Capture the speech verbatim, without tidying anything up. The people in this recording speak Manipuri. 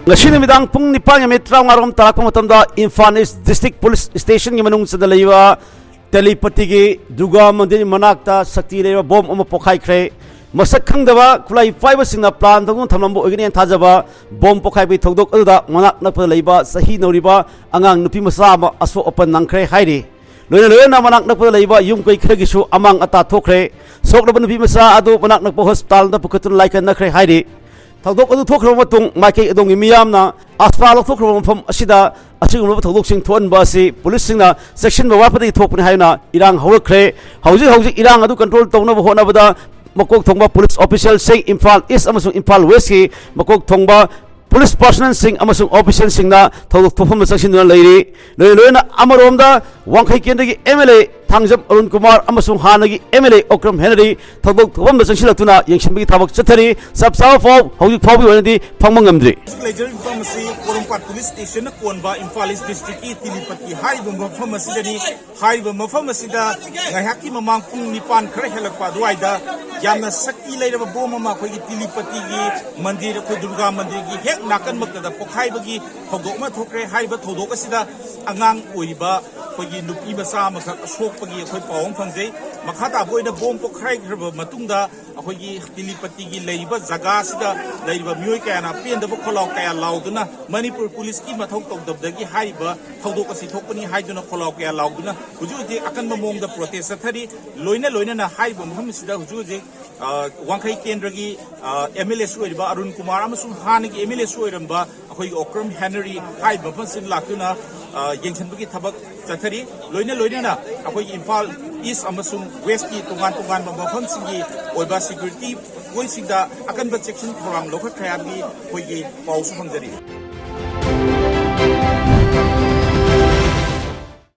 ꯉꯁꯤ ꯅꯨꯃꯤꯗꯥꯡ ꯄꯨꯡ ꯅꯤꯄꯥꯟꯒ ꯃꯤꯅꯤꯠ ꯇꯔꯥꯃꯉꯥꯔꯣꯝ ꯇꯥꯔꯛꯄ ꯃꯇꯝꯗ ꯏꯝꯐꯥꯜ ꯏꯁ ꯗꯤꯁꯇ꯭ꯔꯤꯛ ꯄꯨꯂꯤꯁ ꯁ꯭ꯇꯦꯁꯟꯒꯤ ꯃꯅꯨꯡ ꯆꯟꯗ ꯂꯩꯕ ꯇꯦꯂꯤꯄꯇꯤꯒꯤ ꯗꯨꯔꯒꯥ ꯃꯟꯗꯤꯔ ꯃꯅꯥꯛꯇ ꯁꯛꯇꯤ ꯂꯩꯕ ꯕꯣꯝ ꯑꯃ ꯄꯣꯈꯥꯏꯈ꯭ꯔꯦ꯫ ꯃꯁꯛ ꯈꯪꯗꯕ ꯈꯨꯠꯂꯥꯏ ꯄꯥꯏꯕꯁꯤꯡꯅ ꯄ꯭ꯂꯥꯟ ꯇꯧꯗꯨꯅ ꯊꯝꯂꯝꯕ ꯑꯣꯏꯒꯅꯤ ꯍꯥꯏꯅ ꯊꯥꯖꯕ ꯕꯣꯝ ꯄꯣꯈꯥꯏꯕꯒꯤ ꯊꯧꯗꯣꯛ ꯑꯗꯨꯗ ꯃꯅꯥꯛ ꯅꯛꯄꯗ ꯂꯩꯕ ꯆꯍꯤ ꯅꯧꯔꯤꯕ ꯑꯉꯥꯡ ꯅꯨꯄꯤ ꯃꯆꯥ ꯑꯃ ꯑꯁꯣꯛ ꯑꯄꯟ ꯅꯪꯈ꯭ꯔꯦ ꯍꯥꯏꯔꯤ꯫ ꯂꯣꯏꯅ ꯂꯣꯏꯅꯅ ꯃꯅꯥꯛ ꯅꯛꯄꯗ ꯂꯩꯕ ꯌꯨꯝ ꯀꯩ ꯈꯔꯒꯤꯁꯨ ꯑꯃꯥꯡ ꯑꯇꯥ ꯊꯣꯛꯈ꯭ꯔꯦ꯫ ꯁꯣꯛꯂꯕ ꯅꯨꯄꯤ ꯃꯆꯥ ꯑꯗꯨ ꯃꯅꯥꯛ ꯅꯛꯄ ꯍꯣꯁꯄꯤꯇꯥꯜꯗ ꯄꯨꯈꯠꯇꯨꯅ ꯂꯥꯏꯀꯠꯅꯈ꯭ꯔꯦ ꯍꯥꯏꯔꯤ꯫ ꯊꯧꯗꯣꯛ ꯑꯗꯨ ꯊꯣꯛꯈ꯭ꯔꯕ ꯃꯇꯨꯡ ꯃꯥꯏꯀꯩ ꯑꯗꯣꯝꯒꯤ ꯃꯤꯌꯥꯝꯅ ꯑꯁꯄꯥ ꯂꯧꯊꯣꯛꯈ꯭ꯔꯕ ꯃꯐꯝ ꯑꯁꯤꯗ ꯑꯁꯤꯒꯨꯝꯂꯕ ꯊꯧꯗꯣꯛꯁꯤꯡ ꯊꯣꯛꯍꯟꯕ ꯑꯁꯤ ꯄꯨꯂꯤꯁꯁꯤꯡꯅ ꯆꯦꯛꯁꯤꯟꯕ ꯋꯥꯠꯄꯗꯒꯤ ꯊꯣꯛꯄꯅꯤ ꯍꯥꯏꯅ ꯏꯔꯥꯡ ꯍꯧꯔꯛꯈ꯭ꯔꯦ꯫ ꯍꯧꯖꯤꯛ ꯍꯧꯖꯤꯛ ꯏꯔꯥꯡ ꯑꯗꯨ ꯀꯟꯇ꯭ꯔꯣꯜ ꯇꯧꯅꯕ ꯍꯣꯠꯅꯕꯗ ꯃꯀꯣꯛ ꯊꯣꯡꯕ ꯄꯨꯂꯤꯁ ꯑꯣꯐꯤꯁꯤꯌꯦꯜꯁꯤꯡ, ꯏꯝꯐꯥꯜ ꯏꯁ ꯑꯃꯁꯨꯡ ꯏꯝꯐꯥꯜ ꯋꯦꯁꯀꯤ ꯃꯀꯣꯛ ꯊꯣꯡꯕ ꯄꯨꯂꯤꯁ ꯄꯥꯔꯁꯣꯅꯦꯜꯁꯤꯡ ꯑꯃꯁꯨꯡ ꯑꯣꯐꯤꯁꯤꯌꯦꯜꯁꯤꯡꯅ ꯊꯧꯗꯣꯛ ꯊꯣꯛꯐꯝꯗ ꯆꯪꯁꯤꯟꯗꯨꯅ ꯂꯩꯔꯤ꯫ ꯂꯣꯏꯅ ꯂꯣꯏꯅꯅ ꯑꯃꯔꯣꯝꯗ ꯋꯥꯡꯈꯩ ꯀꯦꯟꯗ꯭ꯔꯒꯤ M L A Thangjam Arun Kumar ꯑꯃꯁꯨꯡ ꯍꯥꯟꯅꯒꯤ M L A Okram Henry ꯊꯧꯗꯣꯛ ꯊꯣꯛꯐꯝꯗ ꯆꯪꯁꯤꯜꯂꯛꯇꯨꯅ ꯌꯦꯡꯁꯤꯟꯕꯒꯤ ꯊꯕꯛ ꯆꯠꯊꯔꯤ꯫ ꯆꯞ ꯆꯥꯕ ꯄꯥꯎ ꯍꯧꯖꯤꯛ ꯐꯥꯎꯕꯒꯤ ꯑꯣꯏꯅꯗꯤ ꯐꯪꯕ ꯉꯝꯗ꯭ꯔꯤ꯫ ꯍꯧꯖꯤꯛ ꯂꯩꯖꯔꯤꯕ ꯃꯐꯝ ꯑꯁꯤ ꯄꯣꯔꯣꯝꯄꯥꯠ ꯄꯨꯂꯤꯁ ꯁ꯭ꯇꯦꯁꯟꯅ ꯀꯣꯟꯕ ꯏꯝꯐꯥꯜ ꯏꯁ ꯗꯤꯁꯇ꯭ꯔꯤꯛꯀꯤ ꯇꯤꯂꯤꯄꯇꯤ ꯍꯥꯏꯔꯤꯕ ꯃꯐꯝ ꯑꯁꯤꯗꯅꯤ꯫ ꯍꯥꯏꯔꯤꯕ ꯃꯐꯝ ꯑꯁꯤꯗ ꯉꯥꯏꯍꯥꯛꯀꯤ ꯃꯃꯥꯡ ꯄꯨꯡ ꯅꯤꯄꯥꯟ ꯈꯔ ꯍꯦꯜꯂꯛꯄ ꯑꯗꯨꯋꯥꯏꯗ ꯌꯥꯝꯅ ꯁꯛꯇꯤ ꯂꯩꯔꯕ ꯕꯣꯝ ꯑꯃ ꯑꯩꯈꯣꯏꯒꯤ ꯇꯤꯂꯤꯄꯇꯤꯒꯤ ꯃꯟꯗꯤꯔ, ꯑꯩꯈꯣꯏ ꯗꯨꯔꯒꯥ ꯃꯟꯗꯤꯔꯒꯤ ꯍꯦꯛ ꯅꯥꯀꯟꯃꯛꯇꯗ ꯄꯣꯈꯥꯏꯕꯒꯤ ꯊꯧꯗꯣꯛ ꯑꯃ ꯊꯣꯛꯈ꯭ꯔꯦ꯫ ꯍꯥꯏꯔꯤꯕ ꯊꯧꯗꯣꯛ ꯑꯁꯤꯗ ꯑꯉꯥꯡ ꯑꯣꯏꯔꯤꯕ ꯑꯩꯈꯣꯏꯒꯤ ꯅꯨꯄꯤ ꯃꯆꯥ ꯑꯃꯈꯛ ꯁꯣꯛꯄꯒꯤ ꯑꯩꯈꯣꯏ ꯄꯥꯎ ꯑꯃ ꯐꯪꯖꯩ꯫ ꯃꯈꯥ ꯇꯥꯕ ꯑꯣꯏꯅ ꯕꯣꯝ ꯄꯣꯈꯥꯏꯈ꯭ꯔꯕ ꯃꯇꯨꯡꯗ ꯑꯩꯈꯣꯏꯒꯤ ꯇꯤꯂꯤꯄꯇꯤꯒꯤ ꯂꯩꯔꯤꯕ ꯖꯒꯥ ꯑꯁꯤꯗ ꯂꯩꯔꯤꯕ ꯃꯤꯑꯣꯏ ꯀꯌꯥꯅ ꯄꯦꯟꯗꯕ ꯈꯣꯜꯂꯥꯎ ꯀꯌꯥ ꯂꯥꯎꯗꯨꯅ ꯃꯅꯤꯄꯨꯔ ꯄꯨꯂꯤꯁꯀꯤ ꯃꯊꯧ ꯇꯧꯗꯕꯗꯒꯤ ꯍꯥꯏꯔꯤꯕ ꯊꯧꯗꯣꯛ ꯑꯁꯤ ꯊꯣꯛꯄꯅꯤ ꯍꯥꯏꯗꯨꯅ ꯈꯣꯜꯂꯥꯎ ꯀꯌꯥ ꯂꯥꯎꯗꯨꯅ ꯍꯧꯖꯤꯛ ꯍꯧꯖꯤꯛ ꯑꯀꯟꯕ ꯃꯑꯣꯡꯗ ꯄ꯭ꯔꯣꯇꯦꯁ ꯆꯠꯊꯔꯤ꯫ ꯂꯣꯏꯅ ꯂꯣꯏꯅꯅ ꯍꯥꯏꯔꯤꯕ ꯃꯐꯝ ꯑꯁꯤꯗ ꯍꯧꯖꯤꯛ ꯍꯧꯖꯤꯛ, ꯑ, ꯋꯥꯡꯈꯩ ꯀꯦꯟꯗ꯭ꯔꯒꯤ, ꯑ, ꯑꯦꯝ ꯑꯦꯜ ꯑꯦꯁꯨ ꯑꯣꯏꯔꯤꯕ ꯑꯔꯨꯟ ꯀꯨꯃꯥꯔ ꯑꯃꯁꯨꯡ ꯍꯥꯟꯅꯒꯤ ꯑꯦꯝ ꯑꯦꯜ ꯑꯦꯁꯨ ꯑꯣꯏꯔꯝꯕ ꯑꯩꯈꯣꯏꯒꯤ ꯑꯣꯀ꯭ꯔꯝ ꯍꯦꯅꯔꯤ ꯍꯥꯏꯔꯤꯕ ꯃꯐꯝꯁꯤꯗ ꯂꯥꯛꯇꯨꯅ, ꯑ, ꯌꯦꯡꯁꯤꯟꯕꯒꯤ ꯊꯕꯛ ꯆꯠꯊꯔꯤ꯫ ꯂꯣꯏꯅ ꯂꯣꯏꯅꯅ ꯑꯩꯈꯣꯏꯒꯤ ꯏꯝꯐꯥꯜ ꯏꯁ ꯑꯃꯁꯨꯡ ꯋꯦꯁꯀꯤ ꯇꯣꯉꯥꯟ ꯇꯣꯉꯥꯟꯕ ꯃꯐꯝꯁꯤꯡꯒꯤ ꯑꯣꯏꯕ ꯁꯦꯀ꯭ꯌꯨꯔꯤꯇꯤ ꯄꯣꯏꯟꯠꯁꯤꯡꯗ ꯑꯀꯟꯕ ꯆꯦꯛꯁꯤꯟ ꯊꯧꯔꯥꯡ ꯂꯧꯈꯠꯈ꯭ꯔꯦ ꯍꯥꯏꯕꯒꯤ ꯑꯩꯈꯣꯏꯒꯤ ꯄꯥꯎꯁꯨ ꯐꯪꯖꯔꯤ꯫